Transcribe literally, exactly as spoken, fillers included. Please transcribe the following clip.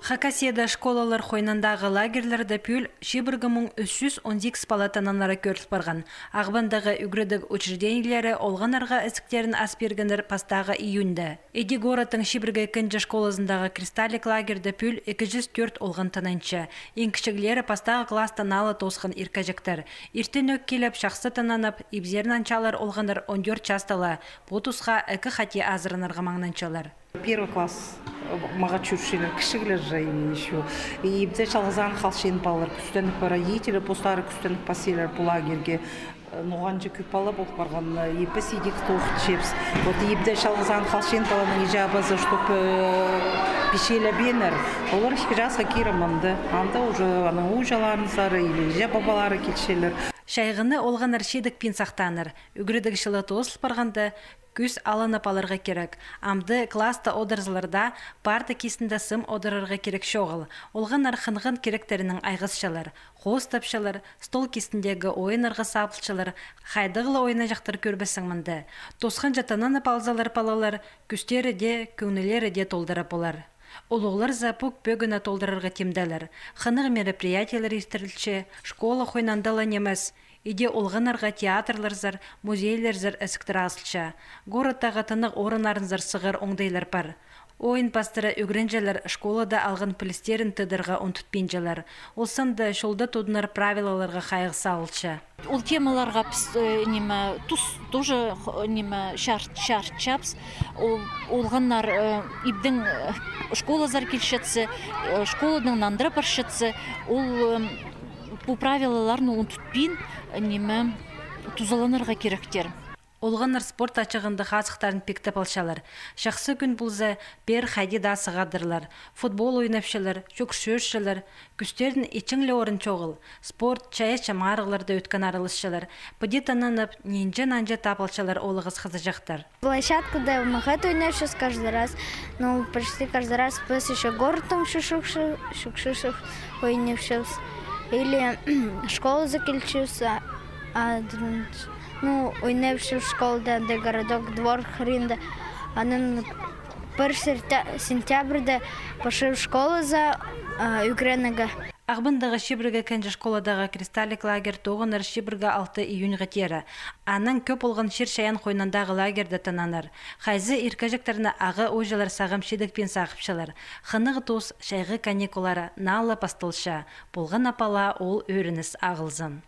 Хакасияда школалар хойнындағы лагерьлерде пӱӱл чибіргі муң ӱс чӱс он сигіс пала тананарға кӧріл парған. Ағбандағы ӱгредіг учреждениелері олғаннарға ізіктерін ас пиргеннер пастағы июньда. Іди городтың чибіргі кінҷі школазындағы «Кристаллик» лагерьде пӱӱл ікі чӱс тӧрт олған тананча. Иң кічіглері пастағы класстаң ала тоосхан иркеҷектер. Иртенӧк киліп, чахсы тананып, ибзерін анчалар олғаннар он тӧрт часта ла. Пу тусха ікі хати азыранарға маңнанчалар. Первый класс, э, мағаа чӧрчелер, кічіглер же ещё. И ибде чалғызаан халчаң палалар кӱстеніп, родители постары кӱстеніп пасчалар пу лагерьге. Э, ноға анҷа кӧп пала пол парған, э, и піс идӧк тоғынчабыс. Вот ибде чалғызаан халчаң паланың іҷе-абазы, чтоб, э, пичелебееннер, олар ікі часха кире мында. Анда уже аның ууҷаларынзар или іҷе-пабалары килчелер. Чайғыны олғаннар чидікпин сахтааннар. Ӱгредіг чылы тоозыл парғанда, кӱс алынып аларға кирек. Амды класста одырзалар даа, парта кистінде сым одырарға кирек чоғыл. Олғаннар хынған киректерінең айғасчалар, хоостапчалар, стол кистіндегі ойыннарға сабылчалар, хайдағ ла ойнаҷахтар кӧрбессің мында. Тоосханҷа тананып алзалар палалар, кӱстері дее, кӧңнілері дее толдыра полар. Улуғлар за пу пӧгіні толдырарға тимделер. Хынығ мероприятиелер иртірілче, школа хойнында ла нимес. Іди олғаннарға театрларзар, музейлерзер ізіктер азылча. Городтағы тынағ орыннарынзар сығар оңдайлар пар. Ойын пастыра ӱгренҷілер школада алған пілістерін тыыдарға ундутпинчалар. Ол санда чолда тудынар правилаларға хайығ салылча. Ол темаларға піс, э, ниме, тус, тоже, х-, ниме, чаар-, чаарчабыс. Ол, олғаннар, э, ибдең, э, школазар килчетсе, э, школадаң нандыра парчатса, ол, эм, пу правилаларны ундутпин, ниме, тузаланарға киректер. Олғаннар спорт ачығында хазыхтарын пиктеп алчалар. Чахсы кӱн полза, пеер хайди даа сығадырлар. Футбол ойнапчалар, чӱгӱрчелер. Кӱстерін итчең ле орын чоғыл. Спорт, чайаачы марығларда ӧткін араласчалар. Піди тананып, нинҷе-нанҷа таап алчалар олағас хызыҷахтар. Площадкада мағат ойнапчабыс каждый раз. Ну, почти каждый раз піс ещё городтаң чӱгӱрчебіс, чӱгӱрчебіс, ойнапчабыс. Или школазар килчебіс, а, а, ну, ойнапчабыс школада, анда городок, двор хыринда. Анаң пір сентя-, сентябрьда парчабыс школазар, а, ӱгренерге. Ағбандағы чибіргі кінҷі школадағы «Кристаллик» лагерь тоғынар чибіргі алты июньға теере. Анаң кӧп олған чир-чайаан хойнындағы лагерьде тананар. Хайзы иркеҷектерні аға-ууҷалар сағам чидікпин сағыпчалар. Хынығ тус, чайғы каникуллары наа ла пасталча. Полған на пала ол ӧрініс ағылзын.